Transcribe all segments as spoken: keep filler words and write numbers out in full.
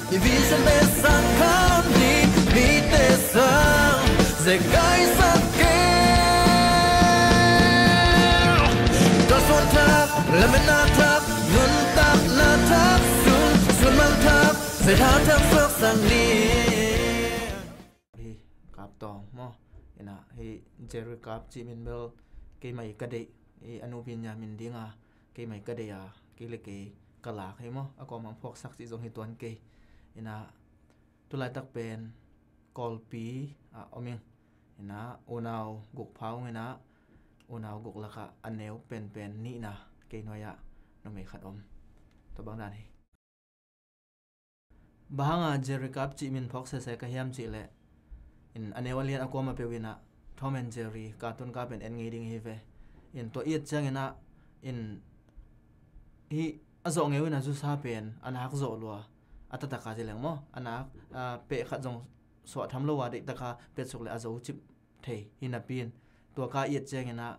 I vision pen sang khan ding, mite sang zekai sak kei. Tua suan thak, lametna thak, nuntakna thak, sun, sun mang thak, zeitha thak suak sang ni. Hi, kap tawng maw. Ina, hi Jerry Kap cih min bel keimah i ka deih, i a nu Binya min dinga keimah i ka deih a, kei le kei ka lak hi maw. A kuamah phawksak cih zong hi tuan kei. Ina, tulaitak pen Kawlpi ah om ing. Ina, unau guk pha ung ina, unau guk lakah a neu penpen nihna kei nuai-ah numei khat om. Tua bang dan hi. Bang hanga Jerry Kap cih min phawk sese ka hiam cih leh, in a neu a lian a kuama peuh inah Tom and Jerry cartoon ka pen en ngei ding hi ve. In tua i et cianginah, in hi a zawh ngeu in a zusa pen a nak zawh lua, a tataka ci leng maw, a nak, a, peh khat zong suah tham lo a, deihtaka petsuk le a zo cip thei hi napi in, tua ka i et cianginah,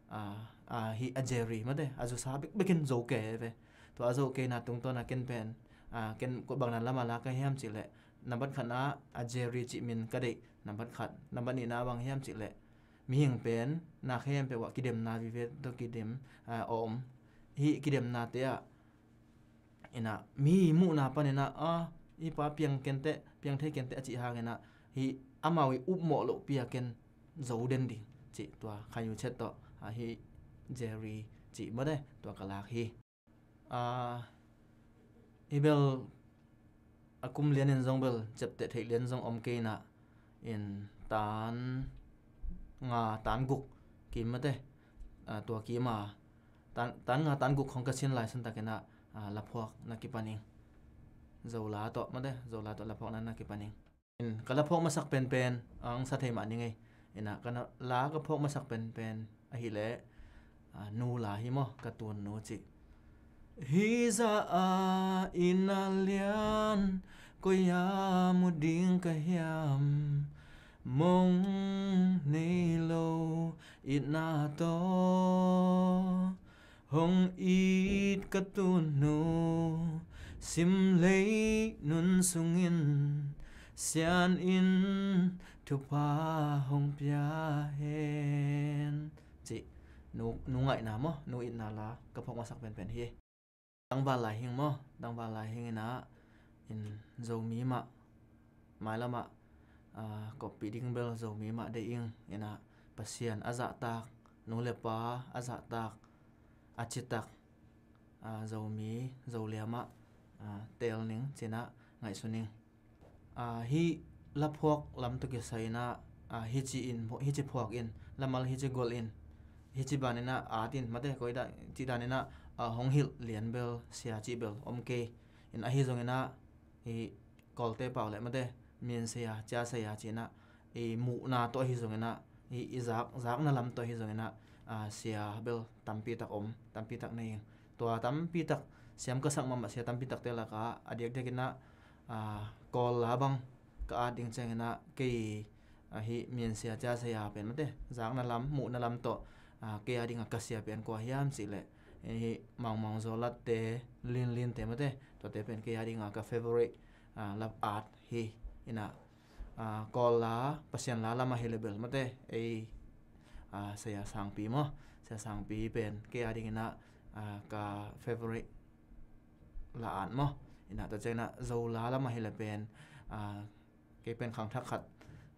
a, a, hi a Jerry mate, a zusa bekbekin zo kei ve. Tua a zo keina tungtawna ken pen, a, ken kua bangna lama la ka hiam cih leh, nambat khatna a Jerry cih min ka deih, nambat khat, nambat nihna bang hiam cih leh, mihing pen na khem peuh ah kidemna vive tawh kidem, a, a om. Hi kidemnate ah, ina, mi muhna paninah, a, hi pa piang kenteh, piang thei kenteh a cih hanginah, hi amau i upmawh lohpi a ken zo den ding cih tua khayu chet tawh, a, hi Jerry cih mate, tua ka lak hi. A, hi bel a kum lianin zong bel ciapteh theih lian zong om kei inah, in tan nga tan guk kim mate, a, tua kima tan, tan nga tan guk khong ka sin lai santakinah, a, laphuak na kipan ing. Zola tawh mate, Zola tawh laphuakna na kipan ing. In ka laphuak masak penpen ang sa thei mah ni ngei. Inah ka na, la ka phuak masak penpen ahileh, a, nu la hi maw, ka tun nu cih. Hi za a ina lian koi a mu ding ka hiam, mong nei lo itna tawh hong it ka tun nu, sim lei nun sungin sian in thupha hong pia hen. Cih nu, nu ngaihna maw, nu itna la ka phuak masak penpen hi. Tangval lai hing maw, tangval lai hing inah, in Zomi mah, mailamah, a, koppih ding bel Zomi mah deih ing, inah Pasian a zahtak, nu le pa a zahtak, a citak, a, Zomi, Zoliamah, a, teel ning cinah ngaihsun ing. A, hih laphuak lam tawh kisai inah, a, hici in, hici phuak in, lamal hici golh in, hici ban inah at in, mate, koi dah, cih dan inah, a, hong hilh lian bel, sia cih bel om kei. In ahi zong inah, hi Kawlte pau le mate, min saya, cia saya cinah, i muhna tawh ahi zong inah, i, i zak, zakna lam tawh ahi zong inah, a, sia bel tampi tak om, tampi tak nei ing. Tua tampi tak, siam ka sak mahmah sia tampi takte lakah, a diakdiak inah, a, Kawl la bang ka at ding cianginah, kei, a, hi min sia cia saya pen mate, zakna lam, muhna lam tawh, a, kei a dingah ka sia pen kua hiam cih leh, hi Mangmang Zawlatte, Linlinte mate, tuate pen kei a dingah ka favorite, a, lap at hi. Inah, a, Kawl la, Pasian la lam ahi le bel mate, ei, a, saya Sangpi maw, saya Sangpi pen kei a dinginah, a, ka favorite la at maw. Inah tua cianginah Zola lam ahi le pen, a, kei pen khangthak khat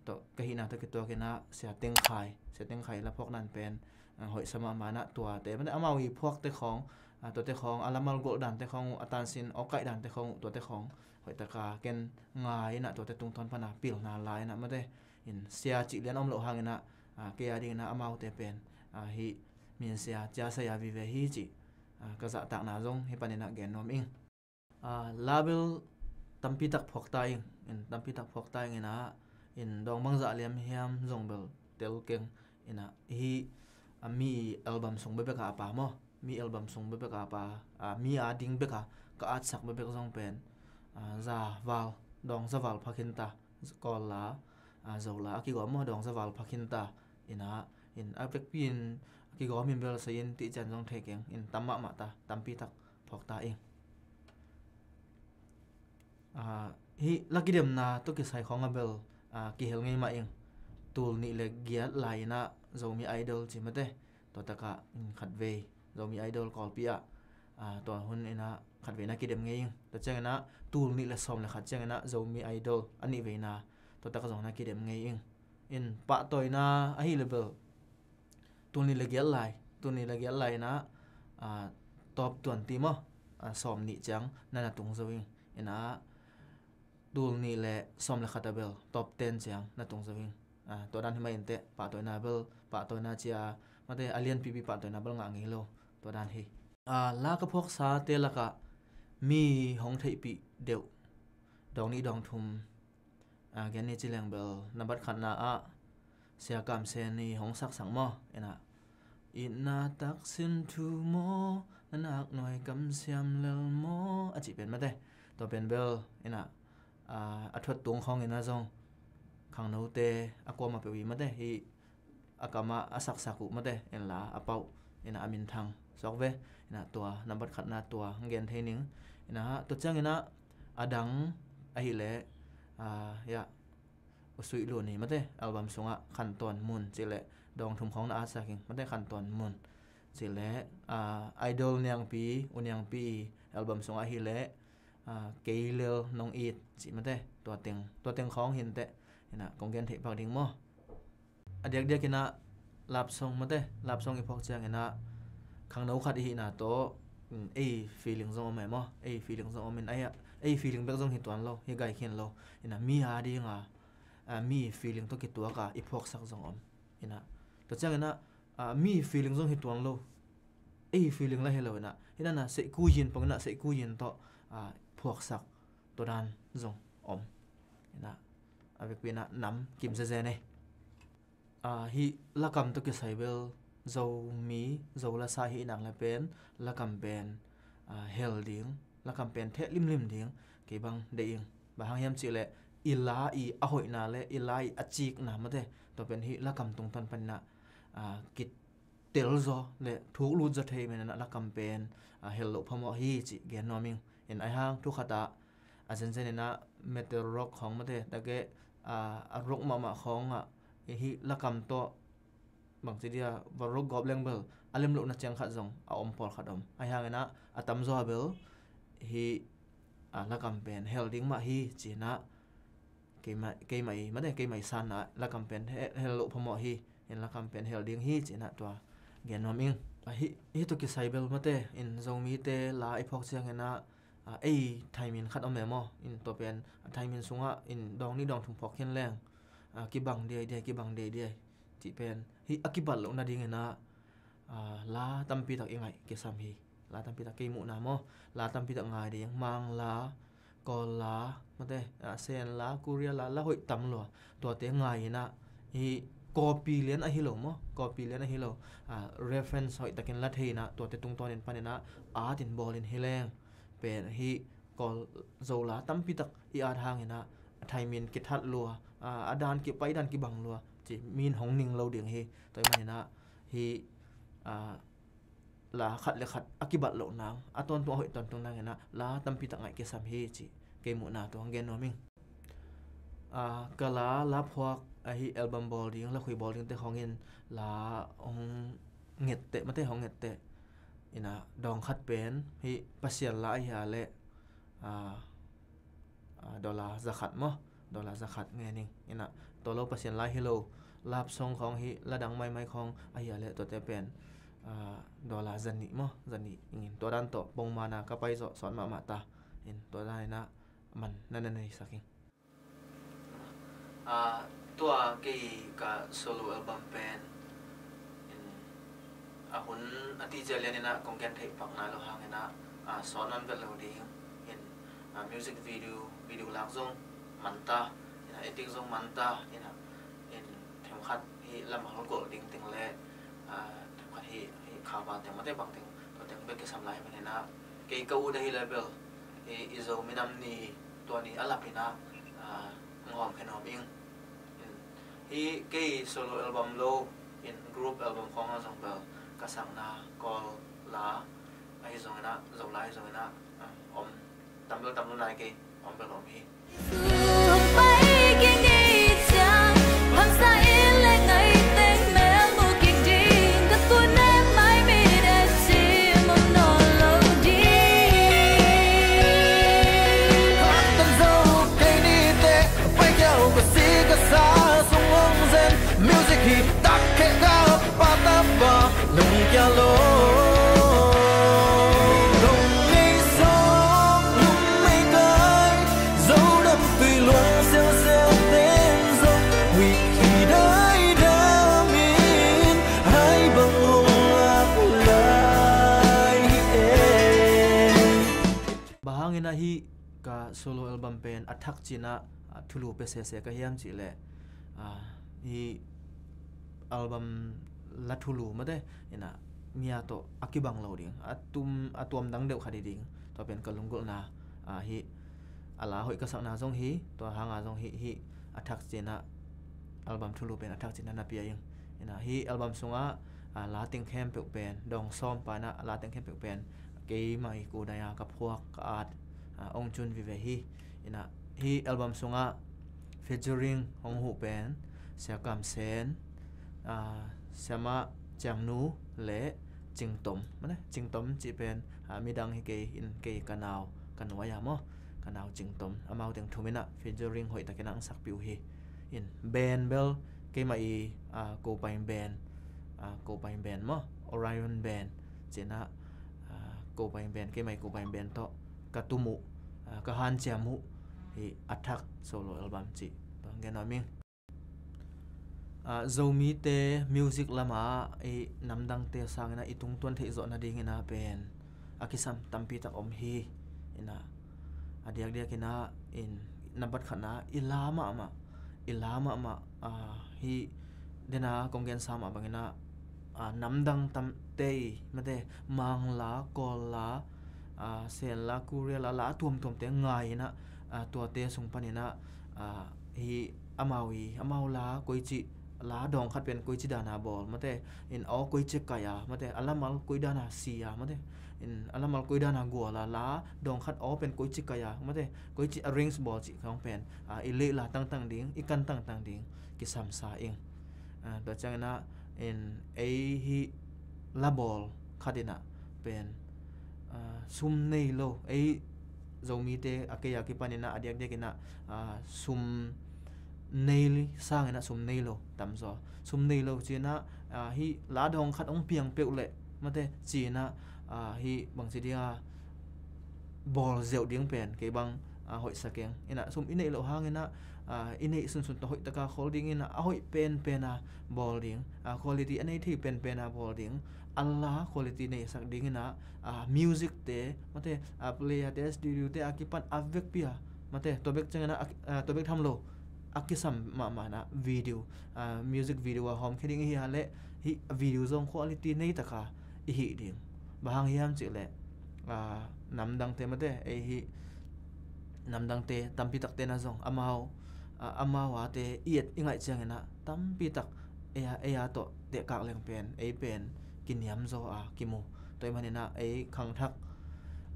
tawh ka hihna tawh kituakinah sia Tengkhai, sia Tengkhai la phuak nan pen, a, hoih sa mahmah inah tuate, mate, amau i phuakte khawng, a, tuate khawng, a lamal golh dante khawng uh, a tansin awkaih dante khawng uh, tuate khawng hoihtaka ken ngai inah tuate tungtawn pana pilna la inah mate, in sia cih lian om loh hanginah, a, kei a dinginah amaute pen, a, hi min sia cia saya vive hi cih, a, ka zahtakna zong hi paninah gen nuam ing. A, la bel tampi tak phuak ta ing, in tampi tak phuak ta ing inah, in dawng bangzah liam hiam zong bel tel keng inah, hi, a, mi album sung bekbek a a pa maw, mi album sung bekbek a a pa, a, mi a ding beka ka atsak bekbek zong pen, a, za val, dawng za val phakhinta, Kawl la, a, Zola a kigawm maw, dawng za val phakhinta, inah, in a vekpi in a kigawm in bel sa in tih cian zong thei keng, in tam mahmah ta, tampi tak phuak ta ing. Ah, hih la kidemna tawh kisai khawng a bel, ah, kihel ngei mah ing. Tul nih le giat lai-in ah Zomi Idol ci mate, tua takah in khatvei Zomi Idol Kawlpi ah, ah, tua hun in ah khatveina kidem ngei ing. Tua ciangin ah tul nih le sawm le khat ciangin ah Zomi Idol a nihveina, tua takah zong na kidem ngei ing. In pahtawina ahih leh bel tul nih le giat lai, tul nih le giat lai in ah, ah, top twenty maw, ah, sawm nih ciang na na tung zo ing. In ah tul nih le sawm le khat a bel top ten ciang na tung zo ing. Ah, tua dan hi mah inteh, pahtawina bel, pahtawina cia mate, a lianpipi pahtawina bel ngah ngei lo, tua dan hi. Ah, la ka phuaksate lakah mi hong theihpih deuh, dawng nih dawng thum, ah, gen ni ci leng bel, nambat khatna ah Sia Kam Sen i hong saksak maw, in ah, itna taksin thu maw, na nak nuai kamsiam lel maw, a cih pen mate, tua pen bel, in ah, ah, a thuat tung khawng in ah zong khangnote a kuamah peuh hi mate, hih a kamah a saksak uh mate, in la a pauh, in ah a minthang suak ve, in ah tua nambat khatna tua hong gen thei ning. In ah tua ciangin ah a dang ahih leh, ah, ya, U Suih Lun i mate, album sungah Khantawn Mun cih leh, dawng thum khawng na atsak ing mate, Khantawn Mun cih leh, ah, Idol Niangpi, U Niangpi i album sungah ahih leh, ah, Kei Lel Nong It cih mate, tua teng, tua teng khawng hi inteh, in ah kong gen theih pak ding maw. A diakdiak in ah love song mate, love song i phawk ciangin ah khangno khat i hihna tawh, mm, ei feeling zong om e maw, ei feeling zong om in, ei, ei feeling bek zong hi tuan lo, hi gai khin lo, in ah mi a ding a, ah, mi feeling tawh kituak a i phuaksak zong om. In ah tua ciangin ah, ah, mi feeling zong hi tuan lo, ei feeling la hi lo, in ah hi dan a seihku yin pang in ah seihku yin tawh, ah, phuaksak tua dan zong om. In ah a vekpi in ah nam kim zezen e. Ah, hih lakam tawh kisai bel Zomi, Zo lasa hih nang le pen lakam pen, ah, hel ding, lakam pen theh limlim ding kei bang deih ing. Bang hang hiam cih leh i la i a hoihna le i la i a cikna mate, tua pen hih lakam tungtawn panin ah, ah, kitel zaw le thuk lut zaw thei manin ah lakam pen, ah, hel loh phamawh hi cih gen nuam ing. In ahi hang thu khat ah a zenzen in ah metal rock khawng mate, tak e, ah, a rock mahmah khawng ah hih lakam tawh bangci dia va rock gawp leng bel a lem lohna ciang khat zong a om pawlkhat om. Ahi hangin ah a tamzaw a bel hih, ah, lakam pen hel ding mah hi ci-in ah keimah, keimah i mate, keimah i sanna ah lakam pen he-, hel loh phamawh hi, in lakam pen hel ding hi ci-in ah tua gen nuam ing. Ah, hih, hih tawh kisai bel mate, in Zomite la i phawk ciangin ah, ah, ei thaimin khat om e maw, in tua pen a thaimin sungah in dawng nih dawng thum phawk khin leng, ah, kibang diaidiai, kibang diaidiai cih pen hih a kibat loh nadingin ah, ah, la tampi tak i ngaih kisam hi. La tampi tak kei muhna maw, la tampi tak ngai ding, Mang la, Kawl la mate, ah, Sen la, Korea la, la hoih tam lua, tuate ngai in ah hih copy lian ahi lo maw, copy lian ahi lo, ah, reference hoih takin la thei in ah tuate tungtawnin panin ah at in bawlin hi leng pen hih Kawl Zo la tampi tak i at hangin ah a thaimin kithat lua, ah, a dan kipai dan kibang lua ci min hong ning lo ding hi. Tua ahih manin ah hih, ah, la khat le khat a kibat loh nang, a tawntung a hoih tawntung nangin ah la tampi tak ngaih kisam hi ci kei muhna tua hong gen nuam ing. Ah, ka la, la phuak ahi album bawl ding, la khui bawl dingte khawngin la hong ngette mate, hong ngette in ah dawng khat pen hih Pasian la ahi a leh, ah, ah, dollar za khat maw, dollar za khat ngen ing. In ah tua lo Pasian la hi lo, love song khawng hih la dang maimai khawng ahi a leh tuate pen, ah, dollar za nih maw, za nih ingin, tua dan tawh pongmana ka pai zawh sawt mahmah ta. In tua dan in ah man na na nei sak ing. Ah, tua kei ka solo album pen in a hun a tihcia lianin ah kong gen theih pak nai lo hangin ah, ah, sawt man vet lo ding in, ah, music video, video lak zong man ta, in ah, acting zong man ta, in ah, in themkhat hih lamhal golh ding teng le, ah, themkhat hih, hih khauva teng mate bang teng, tua teng bek kisam lai manin ah kei ka ut ahi leh bel hih i Zo minam ni, tua ni a lapin ah, ah, hong hawm khe nuam ing. In, hih kei solo album lo in group album khawng ah zong bel ka sakna Kawl la ahi zongin ah, Zo la ahi zongin ah, ah, om tam bel tam lo nai kei. Hong bel om hi. Hong pai kik i ciang, hamsa in le ngaiteng mel mu kik ding, ka tun en mai mi de cim om nawn lo ding. Haktan zo kei ni teh, pai kiau ka si ka sa sung hong zen, music hi tak kheh ka pa ta pa nung kia lo. Dong ngei song lung mei kai, zo dam tui luang siau siau ten zong hui khi dai dam in hai bang hong lak lai hi e. Bang hangin ah hih ka solo album pen a thak cin ah, ah, thulu pia sese ka hiam cih leh, ah, hih album la thulu mate in ah mi a tawh a kibang lo ding, a tum, a tuam dang deuh khat hi ding. Tua pen ka lunggulhna, ah, hih a la hoih ka sakna zong hi, tua hanga zong hih, hih a thak cin ah album thulu pen a thak cin ah na pia ing. In ah hih album sungah, ah, la teng khempeuh pen dawng sawm pan ah la teng khempeuh pen keimah i kudai a ka phuak ka at, ah, ong cun vive hi. In ah hih album sungah featuring hong huh pen Sia Kam Sen, ah, Siamah Ciangnu le Cingtom. Mane Cingtom cih pen, ah, midang hi kei in, kei ka nau ka nuai a maw, ka nau Cingtom. Amau teng thum in ah featuring hoih takin ah ang sakpih uh hi. In band bel keimah i, ah, Kopaing band, ah, Kopaing band maw, Orion band cin ah, ah, Kopaing band, keimah i Kopaing band tawh ka tum uh, ah, ka hanciam uh hih a thak solo album cih tua gen nuam ing. Ah, Zomite music lamah i namdangte sangin ah i tungtuan theih zawh nadingin ah pen a kisam tampi tak om hi. In ah a diakdiakin ah in nambat khatna i la mahmah, i la mahmah, ah, hih dena kong gensa mah bangin ah, ah, namdang tamte i mate Mangla, Kawlla, ah, Senla, Korea la, la a tuamtuamte ngai in ah, ah, tuate sung panin ah, ah, hih amau i, amau la koici, la dawng khat pen koici dana bawl mate, in aw koici kai a mate, a lamal koi dana si a mate, in a lamal koi dana gual a, la dawng khat aw pen koici kai a mate, koici arrange bawl cih khawng pen, ah, i leih la tangtang ding, i kan tangtang ding kisamsa ing. Ah, tua ciangin ah in ei hih la bawl khat in ah pen, ah, sum nei lo, ei Zomite a kei a kipanin ah a diakdiakin ah, ah, sum nei sangin ah sum nei lo tamzaw. Sum nei lo cin ah, ah, hih la dawng khat hong piang peuh leh mate cin ah, ah, hih bangci ding a bawl zeuh ding pen kei bang, ah, hoihsa keng. In ah sum i neih loh hangin ah, ah, i neih sunsun tawh hoih taka khawl dingin ah a hoih penpen a bawl ding, ah, quality a nei thei penpen a bawl ding, a la quality neisak dingin ah, ah, music te mate, ah, player te, studio te a kipan a vekpi a mate, tua bek ciangin ah, ah, tua bek tham lo a kisam mahmah in ah video, ah, music video a hawmkhia ding i hi a leh hih video zong quality nei taka i hih ding. Bang hang hiam cih leh, ah, namdangte mate, ei hih namdangte tampi takte na zong amau, ah, amau ate i et i ngaih ciangin ah tampi tak ei a, ei a tawh tehkak leng pen ei pen kiniam zaw a kimu. Tua ahih manin ah ei khangthak,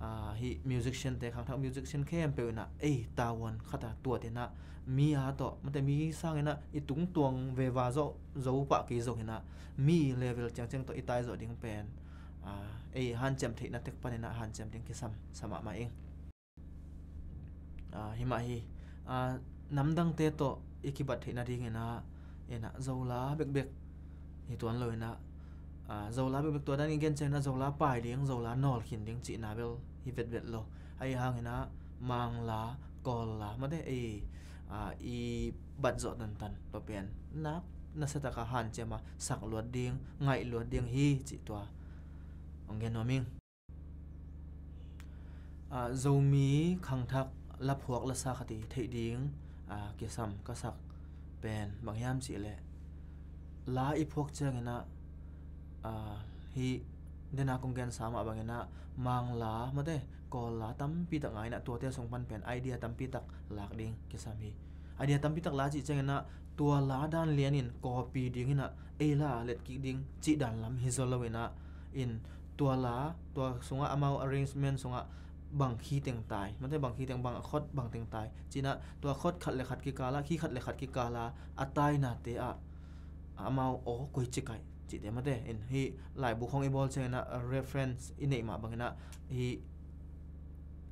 ah, hih musician te, khangthak musician khempeuh in ah ei tavuan khat a tuat in ah mi a tawh mate, mi sangin ah i tungtuang veva zawh zo pah kei zongin ah mi level ciangciang tawh i tai zawh ding pen, ah, ei hanciam theihna tek panin ah hanciam ding kisam sa mahmah ing. Ah, himah hi, ah, namdangte tawh i kibat theih nadingin ah, in ah Zola bekbek hi tuan lo in ah, ah, Zola bekbek tua dan i gen ciangin ah Zola pai ding, Zola nawl khin ding cihna bel hi vetvet lo. Ahi hangin ah Mangla, Kawlla mate ei, ah, i bat zawh tantan tua pen nak nasia taka hanciam a sak luat ding, ngaih luat ding hi cih tua hong gen nuam ing. Ah, Zomi khangthak laphuak lasa khat i theih ding, ah, kisam ka sak pen bang hiam cih leh la i phuak ciangin ah, ah, hih dena kong gensa mah bangin ah Mangla mate, Kawlla tampi tak ngai in ah tuate sung pan pen idea tampi tak lak ding kisam hi. Idea tampi tak la cih ciangin ah tua la dan lianin copy dingin ah ei la let kik ding cih dan lam hi zaw lo in ah, in tua la, tua sungah amau arrangement sungah bang khi teng tai, mate, bang khi teng, bang a khot bang teng tai, ci-in ah tua khot khat le khat kikal ah, khi khat le khat kikal ah a tainate ah amau aw koi ci kaih cihte, mate, in hih laibu khawng i bawl ciangin ah reference i neih mah bangin ah hih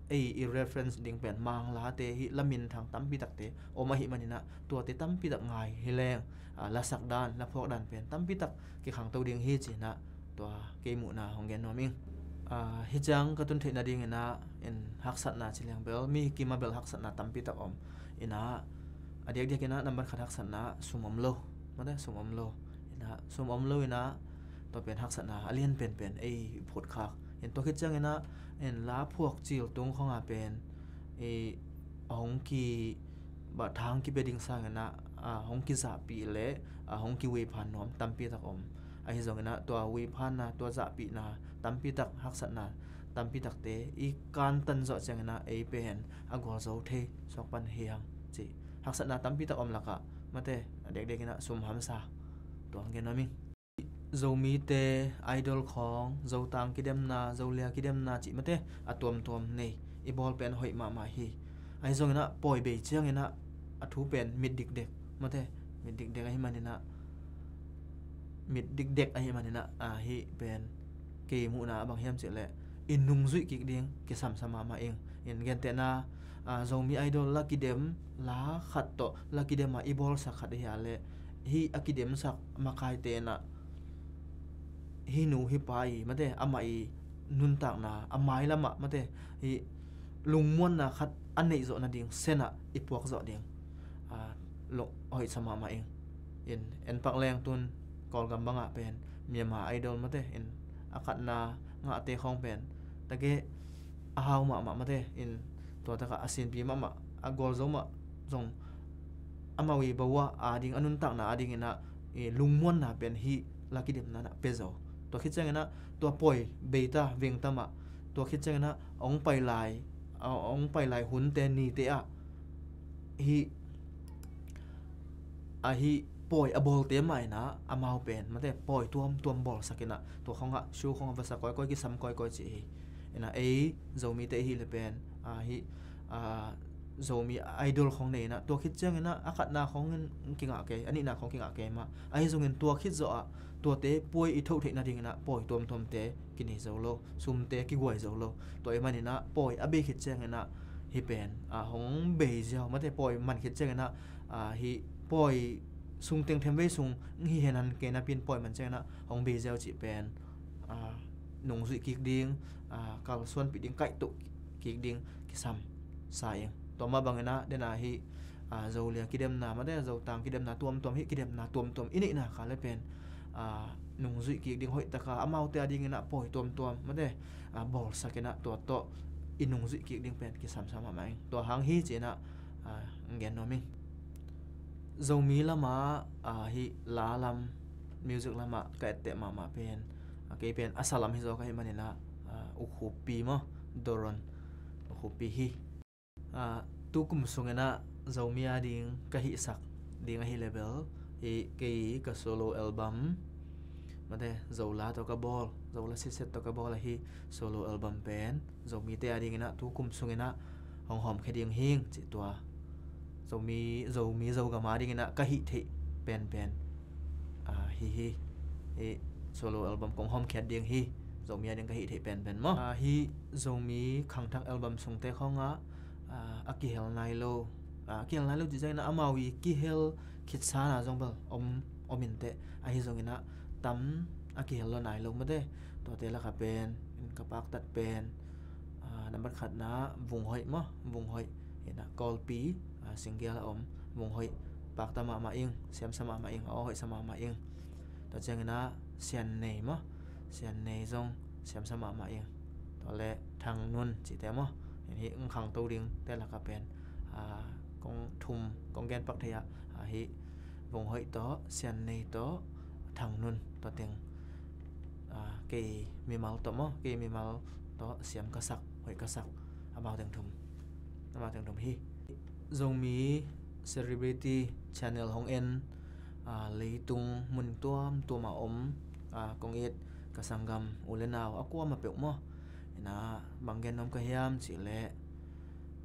ei i reference ding pen Manglate, hih laminthang tampi takte om ahih manin ah tuate tampi tak ngai hi leng, ah, lasak dan, laphuak dan pen tampi tak kikhangto ding hi ci-in ah tua kei muhna hong gen nuam ing. Ah, hih ciang ka tun theih nadingin ah in haksatna ci leng bel mi kim ah bel haksatna tampi tak om. In ah a diakdiak in ah nambat khat haksatna sum om lo, mate, sum om lo. In ah sum om lo in ah tua pen haksatna a lian penpen ei phutkhak. In tua khit ciangin ah in laphuak cil tung khawng ah pen i a hong ki, bah, tha hong kipia ding sangin ah, a hong kizahpih le a hong kiuiphan nuam tampi tak om. Ahi zongin ah tua uiphanna, tua zahpihna tampi tak, haksatna tampi takte i kantan zawh ciangin ah ei pen a gualzo thei suak pan hi hang cih haksatna tampi tak om lakah, mate, a diakdiak in ah sum hamsa, tua hong gen nuam ing. Zomite idol khawng, Zotang kidemna, Zolia kidemna cih, mate, a tuamtuam nei i bawl pen hoih mahmah hi. Ahi zongin ah pawi bei ciangin ah a thu pen mit dikdek, mate, mit dikdek ahih manin ah, mit dikdek ahih manin ah, ah, hih pen kei muhna ah bang hiam cih leh i nungzuih kik ding kisamsa mahmah ing. In gentehna, ah, Zomi idol la kidem, la khat tawh la kidem ah i bawlsak khat ahi a leh hih a kidemsak makaite in ah hih nu hih pa i, mate, amah i nuntakna a mailam ah, mate, hih lungmuanna khat a neih zawh nading sen ah i puak zawh ding, ah, lo, hoihsa mahmah ing. In en pak leng tun Kawlgam bangah pen Myanmar Idol, mate, in a khatna ngahte khawng pen tak e a hau mahmah, mate, in tua takah a sinpi mahmah, a gualzo mah zong amau i bawa a ding, a nuntakna a dingin ah i lungmuanna pen hih la kidemna in ah pia zo. Tua khit ciangin ah tua pawi beita vengta mah, tua khit ciangin ah hong pai lai, a, hong pai lai hunte nite ah hih ahi pawi a bawlte mah in ah amau pen, mate, pawi tuamtuam bawlsak in ah tua khawngah show khawngah vasa kawikawi, kisam kawikawi cih hi. In ah ei Zomite i hih leh pen, ah, hih, ah, Zomi Idol khawng nei in ah tua khit ciangin ah a khatna khawng in kingah kei, a nihna khawng kingah kei mah. Ahi zongin tua khit zawh ah tuate pawi i thoh theih nadingin ah pawi tuamtuamte kinei zo lo, sumte kiguai zo lo. Tua ahih manin ah pawi a bei khit ciangin ah hih pen, ah, hong bei ziau, mate, pawi man khit ciangin ah, ah, hih pawi sung teng themvei sung hi hen han kei napi in pawi man ciangin ah hong bei ziau cih pen, ah, nungzuih kik ding, ah, kalsuanpih ding, kaihtoh kik ding kisamsa ing. Tua mah bangin ah den ah hih, ah, Zolia kidemna, mate, Zotang kidemna tuamtuam, hih kidemna tuamtuam i neihna kal leh pen, ah, nungzuih kik ding hoih taka amaute a dingin ah pawi tuamtuam, mate, ah, bawlsak in ah tua tawh i nungzuih kik ding pen kisamsa mahmah ing. Tua hang hi ci-in ah, ah, gen nuam ing. Zomi lamah, ah, hih la lam, music lamah ka etteh mahmah pen, ah, kei pen a sa lam hi zaw ka hih manin ah, ah, U Khup Pi maw, Doron, U Khup Pi hi. Ah, tu kum sungin ah Zomi a ding ka hihsak ding ahi leh bel, hih kei ka solo album, mate, Zola tawh ka bawl, Zola sitset tawh ka bawl ahi solo album pen Zomite a dingin ah tu kum sungin ah hong hawmkhia ding hing cih tua. Zomi, Zomi Zogam a dingin ah ka hih theih penpen, ah, hi hi. Hih solo album kong hawmkhiat ding hi. Zomi a ding ka hih theih penpen maw. Ah, hih Zomi khangthak album sungte khawngah, ah, a kihel nai lo. Ah, a kihel nai lo cih ciangin ah amau i kihel khitsa na zong bel om, om inteh. Ahi zongin ah tam a kihel lo nai lo, mate. Tuate lakah pen in ka paktat pen, ah, nambat khatna Vung Hoih maw, Vung Hoih. In ah Kawlpi, ah, single a om Vung Hoih pakta mahmah ing, siamsa mahmah ing, aw hoihsa mahmah ing. Tua ciangin ah Sian Nei maw, Sian Nei zong siamsa mahmah ing. Tua leh Thang Nun cihte maw, in hih hong khangto dingte lakah pen, ah, kong thum kong gen pak thei ah, ah, hih Vung Hoih tawh, Sian Nei tawh, Thang Nun tawh teng, ah, kei mimal tawh maw, kei mimal tawh siam ka sak, hoih ka sak, amau teng thum, amau teng thum hi. Zomi celebrity channel hong en, ah, leitung mun tuamtuam a om, ah, kong it ka sanggam u le nau a kuamah peuh maw, Inah bang gen nuam ka hiam cih leh,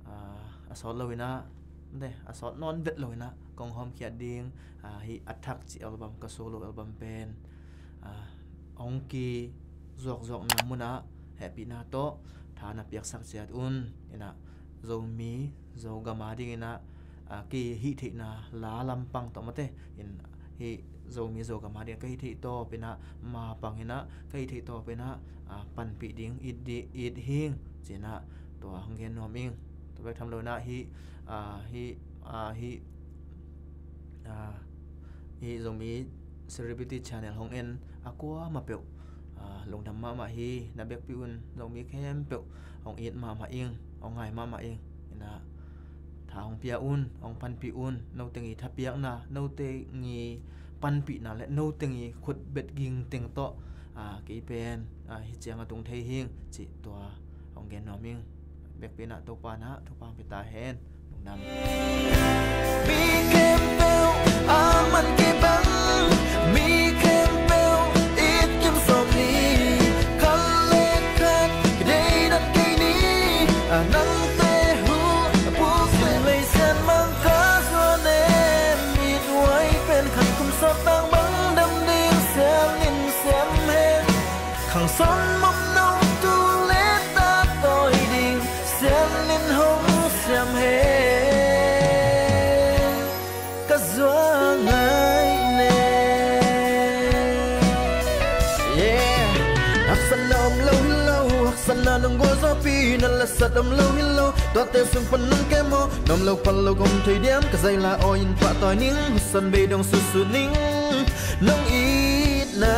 ah, a sawt lo inah, de, a sawt nawn vet lo inah kong hawmkhiat ding, ah, hih A Thak cih album, ka solo album pen, ah, hong kizuakzuakna munah hehpihna tawh tha na piaksak ciat un. Inah Zomi Zogam a ding inah, ah, kei hih theihna la lampang tawh mate in, hih Zomi Zogam a ding ka hih theih tawp inah, ma pang inah ka hih theih tawp inah, ah, panpih ding it di, it hing ci inah tua hong gen nuam ing. Tua bek tham lo inah hih, ah, hih, ah, hih, ah, hih Zomi Celebrity Channel hong en a kuamah peuh, ah, lungdam mahmah hi. Na bekpih un, Zomi khempeuh hong it mahmah ing, hong ngai mahmah ing. Inah tha hong pia un, hong panpih un, no teng i thapiakna, no teng i panpihna le no teng i khutbet ging teng tawh, ah, kei pen, ah, hih ciang a tung thei hing cih tua hong gen nuam ing. Bekpih inah Topa inah thupha hong pia ta hen. Lungdam. Mi khempeuh a man kei bang, mi khempeuh it kim sawm ni, khat le khat kideih dan kei ni. A nangte huh a puk lei sian mang ka zuan em, it huai pen khat kum sawt tang bang dam ding sian in siam hen. Khang son mom nong tu le ta tawi ding sian in hong siam hen. Ka zuak ngai ne. Yeah. Haksatna om lo hi lo, haksatna nong gualzawhpih na lasat om lo hi lo. Tuate sung pan nong kem aw, na om lo phal lo om thei diam, ka zaila aw in pahtawi ning, husan bei dong sutsu ning. Nong itna